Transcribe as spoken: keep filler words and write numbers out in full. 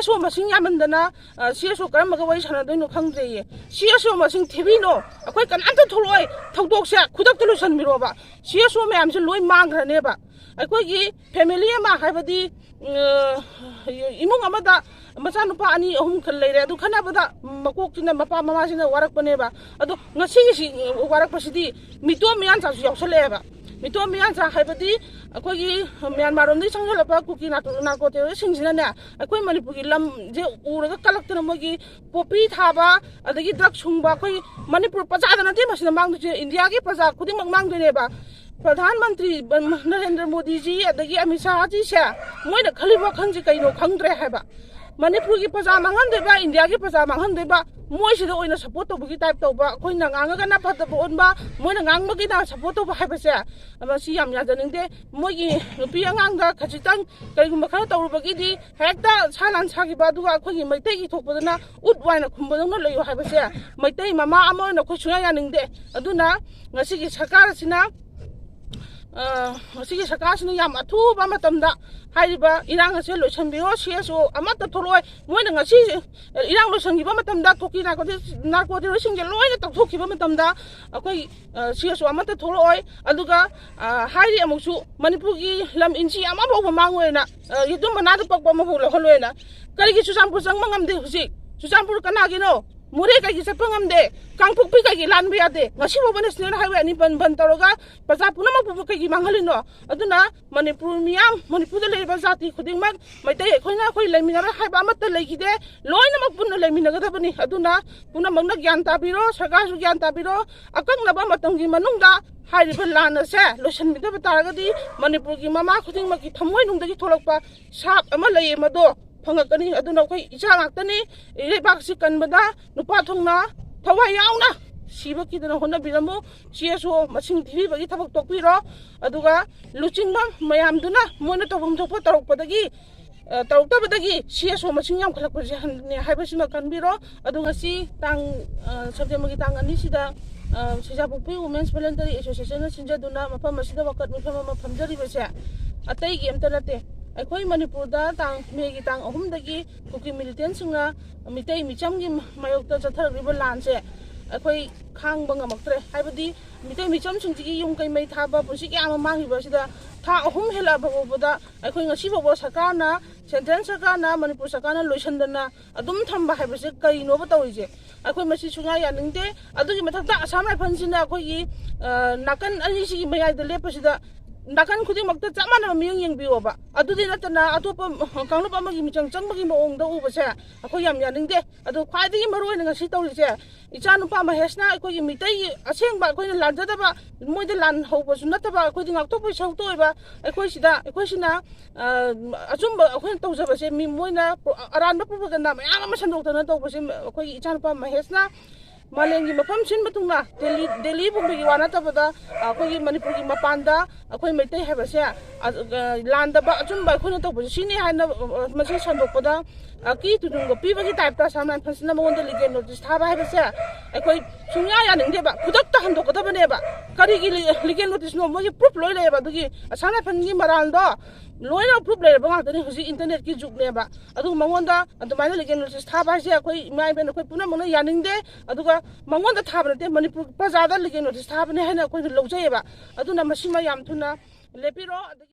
C S ꯑꯣ ꯃꯁꯤꯡ ꯌꯥꯝꯃꯟꯗꯅ ꯁꯤ ꯑꯦꯁ ꯑꯣ ꯀꯔꯝꯕꯒ ꯋꯥꯔꯤ ꯁꯥꯟꯅꯗꯣꯏꯅꯣ ꯈꯪꯗ꯭ꯔꯦꯌꯦ꯫ ꯁꯤ ꯑꯦꯁ ꯑꯣ ꯃꯁꯤꯡ ꯊꯤꯕꯤꯅꯣ, ꯑꯩꯈꯣꯏ ꯀꯅꯥꯝꯇ ꯊꯣꯛꯂꯛꯑꯣꯏ꯫ ꯊꯧꯗꯣꯛꯁꯦ ꯈꯨꯗꯛꯇ ꯂꯣꯏꯁꯤꯟꯕꯤꯔꯣꯕ꯫ ꯁꯤ ꯑꯦꯁ ꯑꯣ ꯃꯌꯥꯝꯁꯦ ꯂꯣꯏ ꯃꯥꯡꯈ꯭ꯔꯅꯦꯕ꯫ ꯑꯩꯈꯣꯏꯒꯤ ꯐꯦꯃꯤꯂꯤ ꯑꯃ ꯍꯥꯏꯕꯗꯤ ꯏꯃꯨꯡ ꯑꯃꯗ ꯃꯆꯥꯅꯨꯄꯥ ꯑꯅꯤ ꯑꯍꯨꯝ ꯂꯩꯔꯦ, ꯑꯗꯨ ꯈꯟꯅꯕꯗ ꯃꯀꯣꯛꯁꯤꯅ, ꯃꯄꯥ ꯃꯃꯥꯁꯤꯅ ꯋꯥꯔꯛꯄꯅꯦꯕ꯫ ꯑꯗꯣ ꯉꯁꯤꯒꯤꯁꯤ ꯋꯥꯔꯛꯄꯁꯤꯗꯤ ꯃꯤꯇꯣꯞ ꯃꯤꯌꯥꯟꯆꯥꯁꯨ ꯌꯥꯎꯁꯜꯂꯛꯑꯦꯕ꯫ ꯃꯤꯇꯣꯞ ꯃꯤꯌꯥꯟꯆꯥ ꯍꯥꯏꯕꯗꯤ ꯑꯩꯈꯣꯏꯒꯤ ꯃ꯭ꯌꯥꯟꯃꯥꯔ ꯂꯣꯝꯗꯒꯤ ꯆꯪꯁꯤꯜꯂꯛꯄ ꯀꯨꯀꯤ ꯅꯥꯔꯀꯣ ꯇꯦꯔꯣꯔꯤꯁꯁꯤꯡꯁꯤꯅꯅꯦ, ꯑꯩꯈꯣꯏ ꯃꯅꯤꯄꯨꯔꯒꯤ ꯂꯝꯁꯦ ꯎꯔꯒ ꯀꯜꯂꯛꯇꯅ ꯃꯣꯏꯒꯤ ꯄꯣꯄꯤ ꯊꯥꯕ, ꯑꯗꯒꯤ ꯗ꯭ꯔꯒ ꯁꯨꯡꯕ, ꯑꯩꯈꯣꯏ ꯃꯅꯤꯄꯨꯔ ꯄ꯭ꯔꯖꯥꯗ ꯅꯠꯇꯦ ꯃꯁꯤꯅ ꯃꯥꯡꯗꯣꯏꯁꯦ, ꯏꯟꯗꯤꯌꯥꯒꯤ ꯄ꯭ꯔꯖꯥ ꯈꯨꯗꯤꯡꯃꯛ ꯃꯥꯡꯗꯣꯏꯅꯦꯕ꯫ ꯄ꯭ꯔꯙꯥꯟ ꯃꯟꯇ꯭ꯔꯤ ꯅꯔꯦꯟꯗ꯭ꯔ ꯃꯣꯗꯤꯖꯤ ꯑꯗꯒꯤ ꯑꯃꯤꯠ ꯁꯥꯍꯖꯤꯁꯦ, ꯃꯣꯏꯅ ꯈꯜꯂꯤꯕ ꯋꯥꯈꯜꯁꯦ ꯀꯩꯅꯣ ꯈꯪꯗ꯭ꯔꯦ ꯍꯥꯏꯕ꯫ ꯃꯅꯤꯄꯨꯔꯒꯤ ꯄ꯭ꯔꯖꯥ ꯃꯥꯡꯍꯟꯗꯣꯏꯕ, ꯏꯟꯗꯤꯌꯥꯒꯤ ꯄ꯭ꯔꯖꯥ ꯃꯥꯡꯍꯟꯗꯣꯏꯕ, ꯃꯣꯏꯁꯤꯗ ꯑꯣꯏꯅ ꯁꯞꯄꯣꯔꯠ ꯇꯧꯕꯒꯤ ꯇꯥꯏꯞ ꯇꯧꯕ, ꯑꯩꯈꯣꯏꯅ ꯉꯥꯡꯉꯒꯅ ꯐꯠꯇꯕ ꯑꯣꯟꯕ, ꯃꯣꯏꯅ ꯉꯥꯡꯕꯒꯤꯅ ꯁꯞꯄꯣꯔꯠ ꯇꯧꯕ ꯍꯥꯏꯕꯁꯦ, ꯃꯁꯤ ꯌꯥꯝ ꯌꯥꯖꯅꯤꯡꯗꯦ꯫ ꯃꯣꯏꯒꯤ ꯅꯨꯄꯤ ꯑꯉꯥꯡꯗ ꯈꯖꯤꯛꯇꯪ ꯀꯔꯤꯒꯨꯝꯕ ꯈꯔ ꯇꯧꯔꯨꯕꯒꯤꯗꯤ ꯍꯦꯛꯇ ꯁꯥ ꯂꯥꯟ ꯁꯥꯈꯤꯕ, ꯑꯗꯨꯒ ꯑꯩꯈꯣꯏꯒꯤ ꯃꯩꯇꯩꯒꯤ ꯊꯣꯛꯄꯗꯅ ꯎꯠ ꯋꯥꯏꯅ ꯈꯨꯝꯕꯗꯧꯅ ꯂꯩꯌꯨ ꯍꯥꯏꯕꯁꯦ ꯃꯩꯇꯩ ꯃꯃꯥ ꯑꯃ ꯑꯣꯏꯅ ꯑꯩꯈꯣꯏ ꯁꯨꯡꯌꯥ ꯌꯥꯅꯤꯡꯗꯦ꯫ ꯑꯗꯨꯅ ꯉꯁꯤꯒꯤ ꯁꯔꯀꯥꯔ ꯑꯁꯤꯅ, ꯑ, ꯉꯁꯤꯒꯤ ꯁꯔꯀꯥꯔ ꯑꯁꯤꯅ ꯌꯥꯝ ꯑꯊꯨꯕ ꯃꯇꯝꯗ ꯍꯥꯏꯔꯤꯕ ꯏꯔꯥꯡ ꯑꯁꯦ ꯂꯣꯏꯁꯤꯟꯕꯤꯔꯣ꯫ ꯁꯤ ꯑꯦꯁ ꯑꯣ ꯑꯃꯠꯇ ꯊꯣꯛꯂꯛꯑꯣꯏ꯫ ꯃꯣꯏꯅ ꯉꯁꯤ ꯏꯔꯥꯡ ꯂꯣꯏꯁꯤꯟꯈꯤꯕ ꯃꯇꯝꯗ ꯀꯨꯀꯤ ꯅꯥꯔꯀꯣꯇꯤꯛ, ꯅꯥꯔꯀꯣ ꯇꯦꯔꯣꯔꯤꯁꯁꯤꯡꯁꯦ ꯂꯣꯏꯅ ꯇꯧꯊꯣꯛꯈꯤꯕ ꯃꯇꯝꯗ ꯑꯩꯈꯣꯏ, ꯑ, ꯁꯤ ꯑꯦꯁ ꯑꯣ ꯑꯃꯠꯇ ꯊꯣꯛꯂꯛꯑꯣꯏ꯫ ꯑꯗꯨꯒ, ꯑ, ꯍꯥꯏꯔꯤ ꯑꯃꯨꯛꯁꯨ, ꯃꯅꯤꯄꯨꯔꯒꯤ ꯂꯝ ꯏꯟꯆꯤ ꯑꯃꯐꯥꯎꯕ ꯃꯥꯡꯉꯣꯏꯅ, ꯑ, ꯌꯦꯇꯨꯝ ꯃꯅꯥꯗ ꯄꯛꯄ ꯑꯃꯐꯥꯎ ꯂꯧꯍꯜꯂꯣꯏꯅ꯫ ꯀꯔꯤꯒꯤ ꯆꯨꯔꯆꯥꯟꯄꯨꯔ ꯆꯪꯕ ꯉꯝꯗꯦ ꯍꯧꯖꯤꯛ? ꯆꯨꯔꯆꯥꯟꯄꯨꯔ ꯀꯅꯥꯒꯤꯅꯣ? ꯃꯣꯔꯦ ꯀꯩꯒꯤ ꯆꯠꯄ ꯉꯝꯗꯦ? ꯀꯥꯡꯄꯣꯛꯄꯤ ꯀꯩꯒꯤ ꯂꯥꯟꯕ ꯌꯥꯗꯦ? ꯉꯁꯤ ꯐꯥꯎꯕ ꯅꯦꯁꯅꯦꯜ ꯍꯥꯏꯋꯦ ꯑꯅꯤ ꯕꯟ, ꯕꯟ ꯇꯧꯔꯒ ꯄ꯭ꯔꯖꯥ ꯄꯨꯝꯅꯃꯛꯄꯨ ꯀꯩꯒꯤ ꯃꯥꯡꯍꯜꯂꯤꯅꯣ? ꯑꯗꯨꯅ ꯃꯅꯤꯄꯨꯔ ꯃꯤꯌꯥꯝ, ꯃꯅꯤꯄꯨꯔꯗ ꯂꯩꯔꯤꯕ ꯖꯥꯇꯤ ꯈꯨꯗꯤꯡꯃꯛ, ꯃꯩꯇꯩ ꯑꯩꯈꯣꯏꯅ ꯑꯩꯈꯣꯏ ꯂꯩꯃꯤꯟꯅꯔꯣꯏ ꯍꯥꯏꯕ ꯑꯃꯠꯇ ꯂꯩꯈꯤꯗꯦ꯫ ꯂꯣꯏꯅꯃꯛ ꯄꯨꯟꯅ ꯂꯩꯃꯤꯟꯅꯒꯗꯕꯅꯤ꯫ ꯑꯗꯨꯅ ꯄꯨꯝꯅꯃꯛꯅ ꯒ꯭ꯌꯥꯟ ꯇꯥꯕꯤꯔꯣ, ꯁꯔꯀꯥꯔꯁꯨ ꯒ꯭ꯌꯥꯟ ꯇꯥꯕꯤꯔꯣ꯫ ꯑꯀꯛꯅꯕ ꯃꯇꯝꯒꯤ ꯃꯅꯨꯡꯗ ꯍꯥꯏꯔꯤꯕ ꯂꯥꯟ ꯑꯁꯦ ꯂꯣꯏꯁꯤꯟꯕꯤꯗꯕ ꯇꯥꯔꯒꯗꯤ ꯃꯅꯤꯄꯨꯔꯒꯤ ꯃꯃꯥ ꯈꯨꯗꯤꯡꯃꯛꯀꯤ ꯊꯃꯣꯏꯅꯨꯡꯗꯒꯤ ꯊꯣꯛꯂꯛꯄ ꯁꯥꯞ ꯑꯃ ꯂꯩꯌꯦ, ꯃꯗꯣ ꯐꯪꯉꯛꯀꯅꯤ꯫ ꯑꯗꯨꯅ ꯑꯩꯈꯣꯏ ꯏꯆꯥ ꯉꯥꯛꯇꯅꯤ꯫ ꯂꯩꯕꯥꯛꯁꯤ ꯀꯟꯕꯗ ꯅꯨꯄꯥ ꯊꯣꯛꯅ ꯊꯋꯥꯏ ꯌꯥꯎꯅ ꯁꯤꯕ ꯀꯤꯗꯅ ꯍꯣꯠꯅꯕꯤꯔꯝꯃꯨ꯫ ꯁꯤ ꯑꯦꯁ ꯑꯣ ꯃꯁꯤꯡ ꯊꯤꯕꯤꯕꯒꯤ ꯊꯕꯛ ꯇꯣꯛꯄꯤꯔꯣ꯫ ꯑꯗꯨꯒ ꯂꯨꯆꯤꯡꯕ ꯃꯌꯥꯝꯗꯨꯅ ꯃꯣꯏꯅ ꯇꯧꯐꯝ ꯊꯣꯛꯄ ꯇꯧꯔꯛꯄꯗꯒꯤ, ꯑ, ꯇꯧꯔꯛꯇꯕꯗꯒꯤ ꯁꯤ ꯑꯦꯁ ꯑꯣ ꯃꯁꯤꯡ ꯌꯥꯝꯈꯠꯂꯛꯄꯁꯦ ꯍꯟꯅꯦ ꯍꯥꯏꯕꯁꯤꯃ ꯈꯟꯕꯤꯔꯣ꯫ ꯑꯗꯨ ꯉꯁꯤ ꯇꯥꯡ, ꯑ, ꯁꯦꯞꯇꯦꯝꯕꯔꯒꯤ ꯇꯥꯡ ꯑꯅꯤꯁꯤꯗ, ꯑ, ꯁꯤꯖꯥꯄꯣꯛꯄꯤ Women's Voluntary Associationꯅ ꯁꯤꯟꯖꯗꯨꯅ ꯃꯐꯝ ꯑꯁꯤꯗ ꯋꯥꯀꯠ ꯃꯤꯐꯝ ꯑꯃ ꯐꯝꯖꯔꯤꯕꯁꯦ ꯑꯇꯩꯒꯤ ꯑꯝꯇ ꯅꯠꯇꯦ꯫ ꯑꯩꯈꯣꯏ ꯃꯅꯤꯄꯨꯔꯗ ꯇꯥꯡ, ꯃꯦꯒꯤ ꯇꯥꯡ ꯑꯍꯨꯝꯗꯒꯤ ꯀꯨꯀꯤ ꯃꯤꯂꯤꯇꯦꯟꯁꯤꯡꯅ ꯃꯤꯇꯩ ꯃꯤꯆꯝꯒꯤ ꯃꯥꯌꯣꯛꯇ ꯆꯠꯊꯔꯛꯂꯤꯕ ꯂꯥꯟꯁꯦ ꯑꯩꯈꯣꯏ ꯈꯥꯡꯕ ꯉꯝꯃꯛꯇ꯭ꯔꯦ꯫ ꯍꯥꯏꯕꯗꯤ ꯃꯤꯇꯩ ꯃꯤꯆꯝꯁꯤꯡꯁꯤꯒꯤ ꯌꯨꯝ ꯀꯩ ꯃꯩ ꯊꯥꯕ, ꯄꯨꯟꯁꯤ ꯀꯌꯥ ꯑꯃ ꯃꯥꯡꯈꯤꯕ ꯑꯁꯤꯗ ꯊꯥ ꯑꯍꯨꯝ ꯍꯦꯜꯂꯛꯑꯕ ꯐꯥꯎꯕꯗ ꯑꯩꯈꯣꯏ ꯉꯁꯤ ꯐꯥꯎꯕ ꯁꯔꯀꯥꯔꯅ, ꯁꯦꯟꯇ꯭ꯔꯦꯜ ꯁꯔꯀꯥꯔꯅ ꯃꯅꯤꯄꯨꯔ ꯁꯔꯀꯥꯔꯅ ꯂꯣꯏꯁꯤꯟꯗꯅ ꯑꯗꯨꯝ ꯊꯝꯕ ꯍꯥꯏꯕꯁꯦ ꯀꯩꯅꯣꯕ ꯇꯧꯔꯤꯁꯦ? ꯑꯩꯈꯣꯏ ꯃꯁꯤ ꯁꯨꯡꯌꯥ ꯌꯥꯅꯤꯡꯗꯦ꯫ ꯑꯗꯨꯒꯤ ꯃꯊꯛꯇ ꯑꯁꯥꯝ ꯔꯥꯏꯐꯜꯁꯤꯅ ꯑꯩꯈꯣꯏꯒꯤ, ꯑ, ꯅꯥꯀꯟ ꯑꯅꯤꯁꯤꯒꯤ ꯃꯌꯥꯏꯗ ꯂꯦꯞꯄꯁꯤꯗ ꯅꯥꯀꯟ ꯈꯨꯗꯤꯡꯃꯛꯇ ꯆꯞ ꯃꯥꯟꯅꯕ ꯃꯤꯠꯌꯦꯡ ꯌꯦꯡꯕꯤꯌꯣꯕ꯫ ꯑꯗꯨꯗꯤ ꯅꯠꯇꯅ ꯑꯇꯣꯞꯄ, ꯑ, ꯀꯥꯡꯂꯨꯞ ꯑꯃꯒꯤ ꯃꯤꯆꯪ ꯆꯪꯕꯒꯤ ꯃꯑꯣꯡꯗ ꯎꯕꯁꯦ ꯑꯩꯈꯣꯏ ꯌꯥꯝ ꯌꯥꯅꯤꯡꯗꯦ꯫ ꯑꯗꯣ ꯈ꯭ꯋꯥꯏꯗꯒꯤ ꯃꯔꯨ ꯑꯣꯏꯅ ꯉꯁꯤ ꯇꯧꯔꯤꯁꯦ, ꯏꯆꯥ ꯅꯨꯄꯥ ꯃꯍꯦꯁꯅ ꯑꯩꯈꯣꯏꯒꯤ ꯃꯤꯇꯩꯒꯤ ꯑꯁꯦꯡꯕ, ꯑꯩꯈꯣꯏꯅ ꯂꯥꯟꯖꯗꯕ, ꯃꯣꯏꯗ ꯂꯥꯟ ꯍꯧꯕꯁꯨ ꯅꯠꯇꯕ, ꯑꯩꯈꯣꯏꯗꯤ ꯉꯥꯛꯊꯣꯛꯄꯒꯤ ꯁꯔꯨꯛꯇ ꯑꯣꯏꯕ, ꯑꯩꯈꯣꯏꯁꯤꯗ, ꯑꯩꯈꯣꯏꯁꯤꯅ, ꯑ, ꯑꯆꯨꯝꯕ ꯑꯩꯈꯣꯏꯅ ꯇꯧꯖꯕꯁꯦ ꯃꯤ, ꯃꯣꯏꯅ ꯑꯔꯥꯟꯕ ꯄ꯭ꯔꯣꯄꯒꯟꯗꯥ ꯃꯌꯥꯝ ꯑꯃ ꯁꯟꯗꯣꯛꯇꯅ ꯇꯧꯕꯁꯦ ꯑꯩꯈꯣꯏꯒꯤ ꯏꯆꯥ ꯅꯨꯄꯥ ꯃꯍꯦꯁꯅ ꯃꯥꯂꯦꯝꯒꯤ ꯃꯐꯝ ꯁꯤꯟꯕ ꯊꯨꯡꯅ ꯗꯦꯜꯂꯤ, ꯗꯦꯜꯂꯤ ꯄꯨꯝꯕꯒꯤ ꯋꯥ ꯅꯠꯇꯕꯗ, ꯑꯩꯈꯣꯏꯒꯤ ꯃꯅꯤꯄꯨꯔꯒꯤ ꯃꯄꯥꯟꯗ ꯑꯩꯈꯣꯏ ꯃꯩꯇꯩ ꯍꯥꯏꯕꯁꯦ, ꯑ, ꯑ, ꯂꯥꯟꯗꯕ ꯑꯆꯨꯝꯕ ꯑꯩꯈꯣꯏꯅ ꯇꯧꯕꯁꯦ ꯁꯤꯅꯤ ꯍꯥꯏꯅ, ꯑ, ꯃꯁꯤ ꯁꯟꯗꯣꯛꯄꯗ, ꯑ, ꯀꯤ ꯇꯨꯗꯨꯡꯒ ꯄꯤꯕꯒꯤ ꯇꯥꯏꯞꯇ ꯑꯁꯥꯝ ꯔꯥꯏꯐꯜꯁꯤꯅ ꯃꯉꯣꯟꯗ ꯂꯤꯒꯦꯜ ꯅꯣꯇꯤꯁ ꯊꯥꯕ ꯍꯥꯏꯕꯁꯦ ꯑꯩꯈꯣꯏ ꯁꯨꯡꯌꯥ ꯌꯥꯅꯤꯡꯗꯦꯕ꯫ ꯈꯨꯗꯛꯇ ꯍꯟꯗꯣꯛꯀꯗꯕꯅꯦꯕ꯫ ꯀꯔꯤꯒꯤ ꯂꯤ-, ꯂꯤꯒꯦꯜ ꯅꯣꯇꯤꯁꯅꯣ? ꯃꯣꯏꯒꯤ ꯄ꯭ꯔꯨꯐ ꯂꯣꯏ ꯂꯩꯌꯦꯕ꯫ ꯑꯗꯨꯒꯤ ꯑꯁꯥꯝ ꯔꯥꯏꯐꯜꯒꯤ ꯃꯔꯥꯜꯗꯣ ꯂꯣꯏꯅ ꯄ꯭ꯔꯨꯐ ꯂꯩꯔꯕ ꯉꯥꯛꯇꯅꯤ꯫ ꯍꯧꯖꯤꯛ ꯏꯟꯇꯔꯅꯦꯠꯀꯤ ꯖꯨꯒꯅꯦꯕ꯫ ꯑꯗꯨꯒ ꯃꯉꯣꯟꯗ ꯑꯗꯨꯃꯥꯏꯅ ꯂꯤꯒꯦꯜ ꯅꯣꯇꯤꯁ ꯊꯥꯕ ꯍꯥꯏꯁꯦ ꯑꯩꯈꯣꯏ ꯏꯃꯥ ꯏꯕꯦꯟ ꯑꯩꯈꯣꯏ ꯄꯨꯝꯅꯃꯛꯅ ꯌꯥꯅꯤꯡꯗꯦ꯫ ꯑꯗꯨꯒ ꯃꯉꯣꯟꯗ ꯊꯥꯕ ꯅꯠꯇꯦ, ꯃꯅꯤꯄꯨꯔ ꯄ꯭ꯔꯖꯥꯗ ꯂꯤꯒꯦꯜ ꯅꯣꯇꯤꯁ ꯊꯥꯕꯅꯦ ꯍꯥꯏꯅ ꯑꯩꯈꯣꯏꯅ ꯂꯧꯖꯩꯌꯦꯕ꯫ ꯑꯗꯨꯅ ꯃꯁꯤꯃ ꯌꯥꯝ ꯊꯨꯅ ꯂꯦꯞꯄꯤꯔꯣ꯫ ꯑꯗꯒꯤ